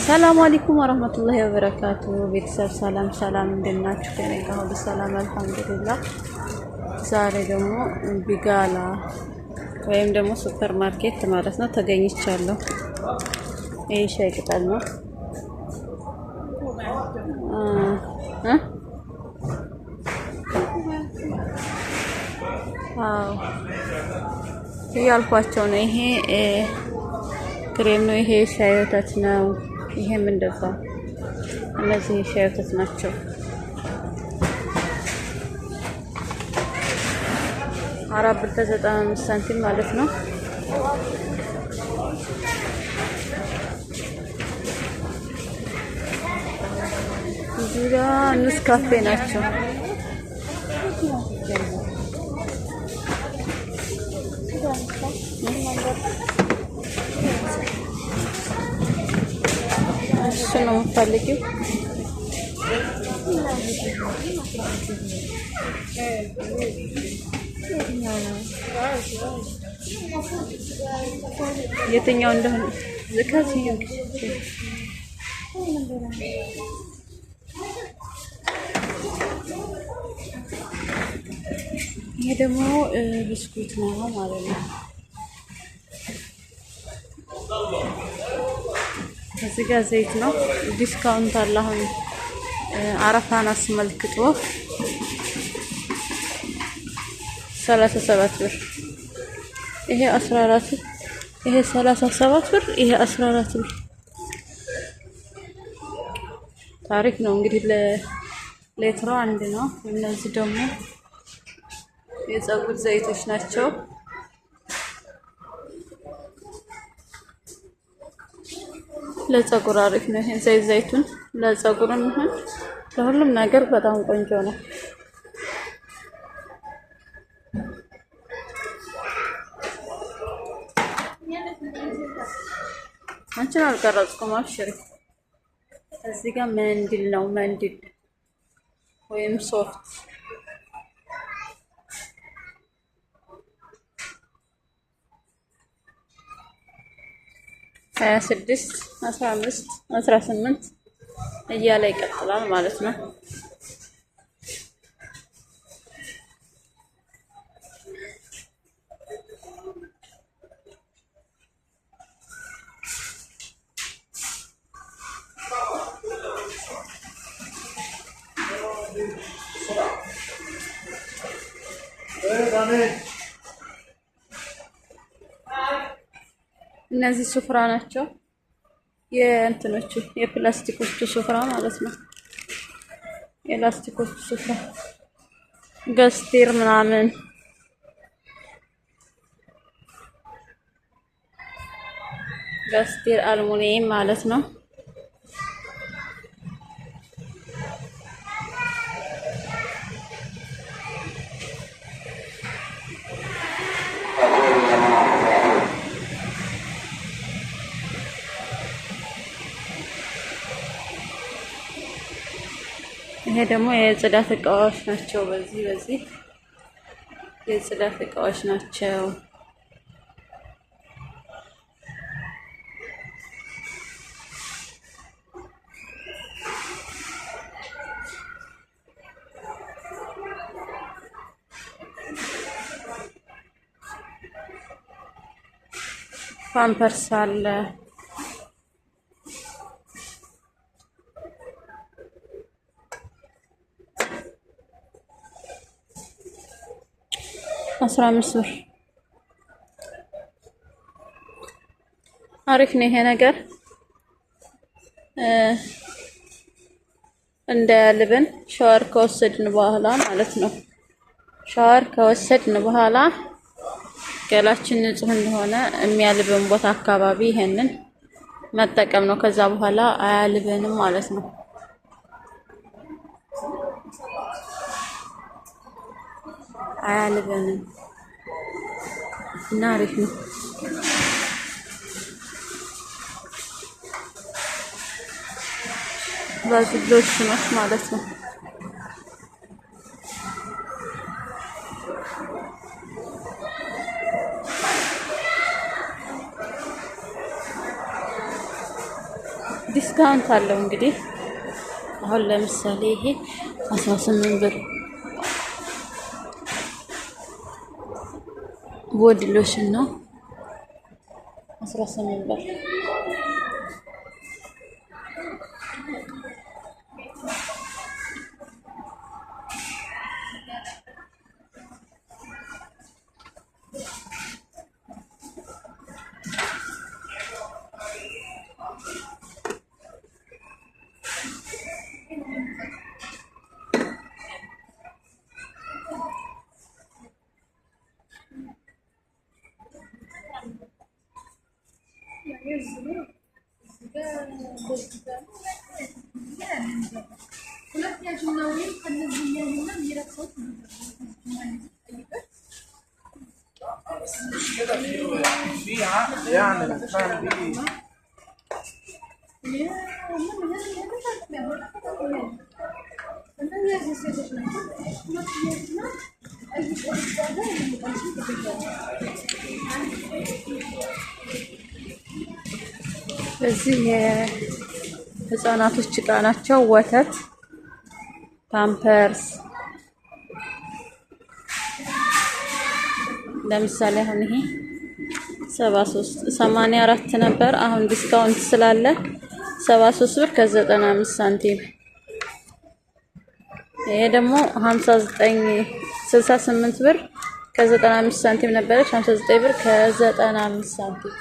السلام عليكم ورحمة الله وبركاته። ቤተሰብ ሰላም ሰላም፣ እንዴት ናችሁ? ከእኔ ጋር ሁሉ ሰላም الحمد لله። ዛሬ ደግሞ بقالة ወይም ደግሞ ሱፐር ማርኬት ማለት ነው ተገኝቻለሁ። ይህ ሻይ ቅጠል ነው። አዎ እያልኳቸው ነው። ይሄ ክሬም ነው። ይሄ ሻይ ወተት ነው። ይሄም እንደዛ። እነዚህ የሻይ ወተት ናቸው። 4 ብር ከ95 ሳንቲም ማለት ነው። እዚህ ጋ ንስካፌ ናቸው። እሱ ነው የምፈልጊው። የትኛው እንደሆነ ከዚህኛው። ይሄ ደግሞ ብስኩት ነው ማለት ነው። እዚህ ጋር ዘይት ነው። Discount አለ አሁን አረፋን አስመልክቶ 37 ብር። ይሄ 14፣ ይሄ 37 ብር፣ ይሄ 14 ብር። ታሪክ ነው እንግዲህ ለሌትሮ አንድ ነው። እነዚህ ደግሞ የፀጉር ዘይቶች ናቸው። ለፀጉር አሪፍ ነው። ይሄን ዘይት ዘይቱን ለፀጉርም ይሁን ለሁሉም ነገር በጣም ቆንጆ ነው። አንቺን አልቀረጽኩም፣ አብሽሪ። እዚህ ጋር منديل ነው፣ منديل ወይም ሶፍት። 26፣ 15፣ 18 እያለ ይቀጥላል ማለት ነው። እነዚህ سفرة ናቸው። የእንትኖቹ የፕላስቲኮቹ سفرة ማለት ነው። የላስቲኮቹ سفرة ገስቲር ምናምን፣ ገስቲር አልሙኒየም ማለት ነው። ይሄ ደግሞ የጽዳት እቃዎች ናቸው። በዚህ የጽዳት እቃዎች ናቸው። ፓምፐርስ አለ። 15 ብር። አሪፍ ነው ይሄ ነገር፣ እንዳያልብን ሻወር ከወሰድን በኋላ ማለት ነው። ሻወር ከወሰድን በኋላ ገላችን ንጹህ እንደሆነ የሚያልብን ቦታ አካባቢ ይሄንን መጠቀም ነው። ከዛ በኋላ አያልብንም ማለት ነው። አያልበንም እና አሪፍ ነው። ሎሽኖች ማለት ነው። Discount አለው እንግዲህ። አሁን ለምሳሌ ይሄ 18 ብር body lotion ነው፣ 18 ብር። كده في عقد يعني نتفاهم بيه. እዚህ የህፃናቶች እቃ ናቸው። ወተት፣ ፓምፐርስ ለምሳሌ አሁን ይሄ 73 84 ነበር። አሁን discount ስላለ 73 ብር ከ95 ሳንቲም። ይሄ ደግሞ 59 68 ብር ከ95 ሳንቲም ነበረች። 59 ብር ከ95 ሳንቲም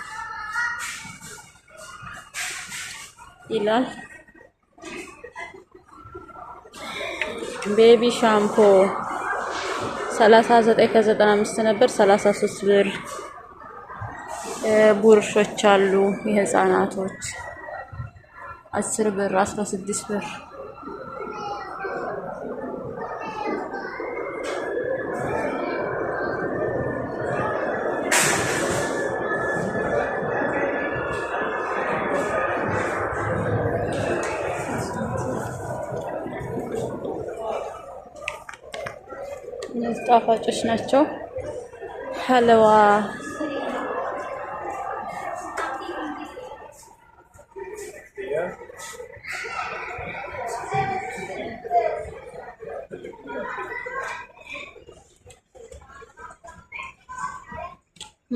ይላል። Baby shampoo 39 ከ95 ነበር፣ 33 ብር። ቡርሾች አሉ የህፃናቶች 10 ብር፣ 16 ብር። እነዚህ ጣፋጮች ናቸው። ሀለዋ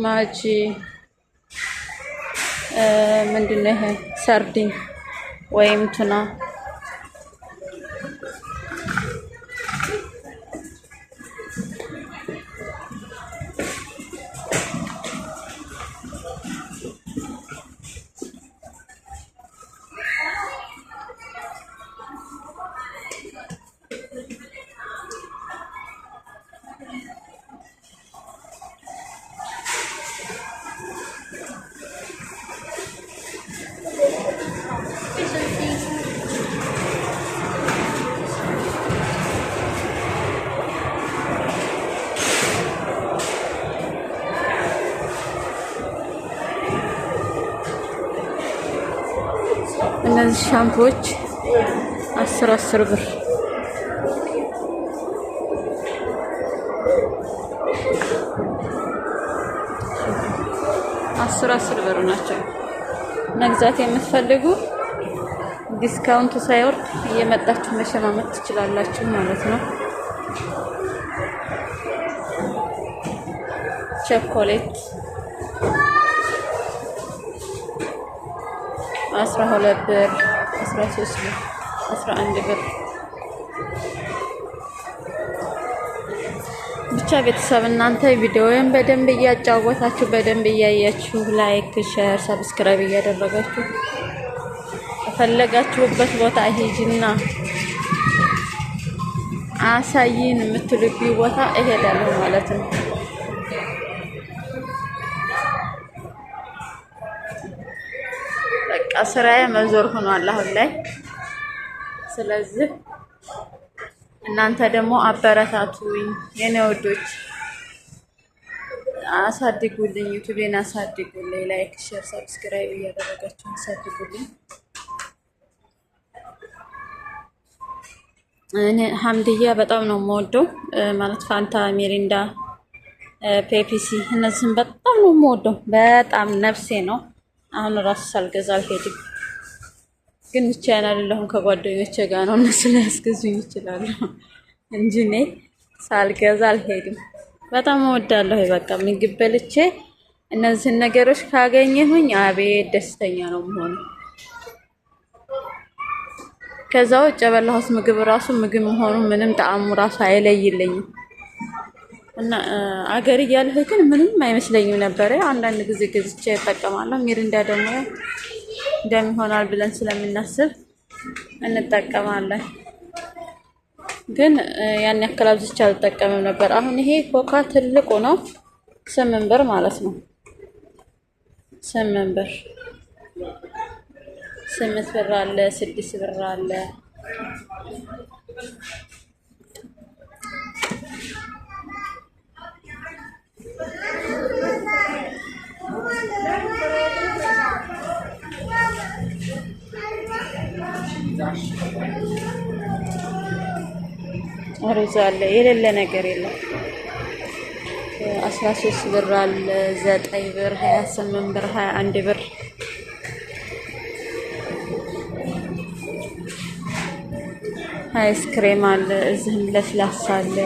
ማጂ ምንድነው ይሄ? ሰርዲን ወይም ቱና እነዚህ ሻምፖዎች 10 10 ብር። 10 10 ብር ናቸው። መግዛት የምትፈልጉ discount ኡ ሳይወርድ እየመጣችሁ መሸማመት ትችላላችሁ ማለት ነው። ቸኮሌት 12 ብር፣ 13 ብር፣ 11 ብር። ብቻ ቤተሰብ እናንተ ቪዲዮውን በደንብ እያጫወታችሁ በደንብ እያያችሁ like፣ share፣ subscribe እያደረጋችሁ የፈለጋችሁበት ቦታ ሂጂና አሳይን የምትሉብኝ ቦታ እሄዳለሁ ማለት ነው። በቃ ስራዬ መዞር ሆኗል አሁን ላይ። ስለዚህ እናንተ ደግሞ አበረታቱኝ የኔ ወዶች፣ አሳድጉልኝ፣ ዩቲዩብን አሳድጉልኝ። Like፣ share፣ subscribe እያደረጋችሁ አሳድጉልኝ። እኔ ሀምድያ በጣም ነው የምወደው፣ ማለት ፋንታ፣ ሚሪንዳ፣ ፔፕሲ እነዚህን በጣም ነው የምወደው። በጣም ነፍሴ ነው። አሁን ራሱ ሳልገዛ አልሄድም። ግን ብቻዬን አይደለሁም፣ ከጓደኞቼ ጋር ነው። እነሱ ሊያስገዙኝ ይችላሉ እንጂ እኔ ሳልገዛ አልሄድም። በጣም እወዳለሁ። በቃ ምግብ በልቼ እነዚህን ነገሮች ካገኘሁኝ አቤት ደስተኛ ነው የምሆነው። ከዛ ውጭ የበላሁት ምግብ ራሱ ምግብ መሆኑ ምንም ጣዕሙ ራሱ አይለይልኝም። እና አገር እያለሁ ግን ምንም አይመስለኝም ነበረ። አንዳንድ ጊዜ ገዝቼ እጠቀማለሁ። ሚሪንዳ ደግሞ እንደሚሆናል ብለን ስለምናስብ እንጠቀማለን። ግን ያን ያክል አብዝቼ አልጠቀምም ነበር። አሁን ይሄ ኮካ ትልቁ ነው፣ 8 ብር ማለት ነው። 8 ብር፣ 8 ብር አለ፣ 6 ብር አለ። ሩዝ አለ፣ የሌለ ነገር የለም። 13 ብር አለ፣ 9 ብር፣ 28 ብር፣ 21 ብር። አይስ ክሬም አለ፣ እዚህም ለስላሳ አለ፣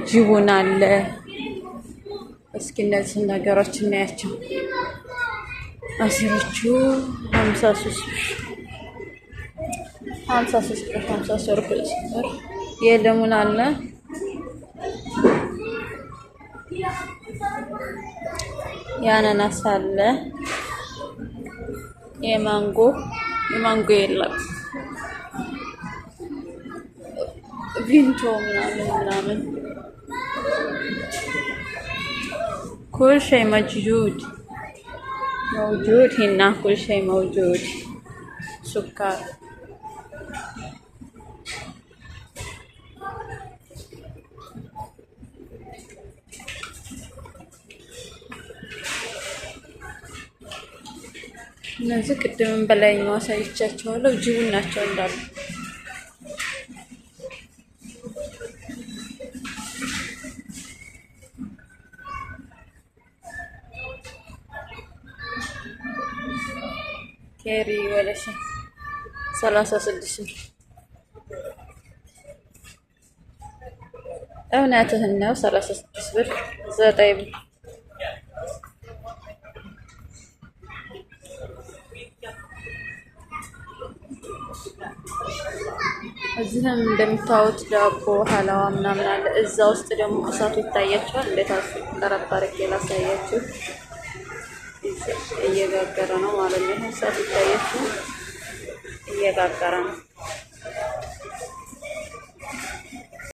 جبن አለ። እስኪ እነዚህን ነገሮች እናያቸው። አሲሮቹ 53 ብር፣ 53 ብር፣ 53 ብር። የለሙን አለ፣ የአናናስ አለ፣ የማንጎ የለም። ቪንቶ ምናምን ምናምን كل شيء موجود موجود هنا، كل شيء موجود. سكر. እነዚህ ቅድምም በላይኛው አሳይቻቸዋለሁ። جبن ናቸው እንዳሉ። ኬሪ ወለሸ 36 ብር። እውነትህን ነው። 36 ብር፣ 9 ብር። እዚህም እንደምታዩት ዳቦ ሀላዋ ምናምን አለ። እዛ ውስጥ ደግሞ እሳቱ ይታያቸዋል። እንዴት ቀረብ አድርጌ ላሳያችሁ። እየጋገረ ነው ማለት ነው። እሳቱ ይታያችኋል። እየጋገረ ነው።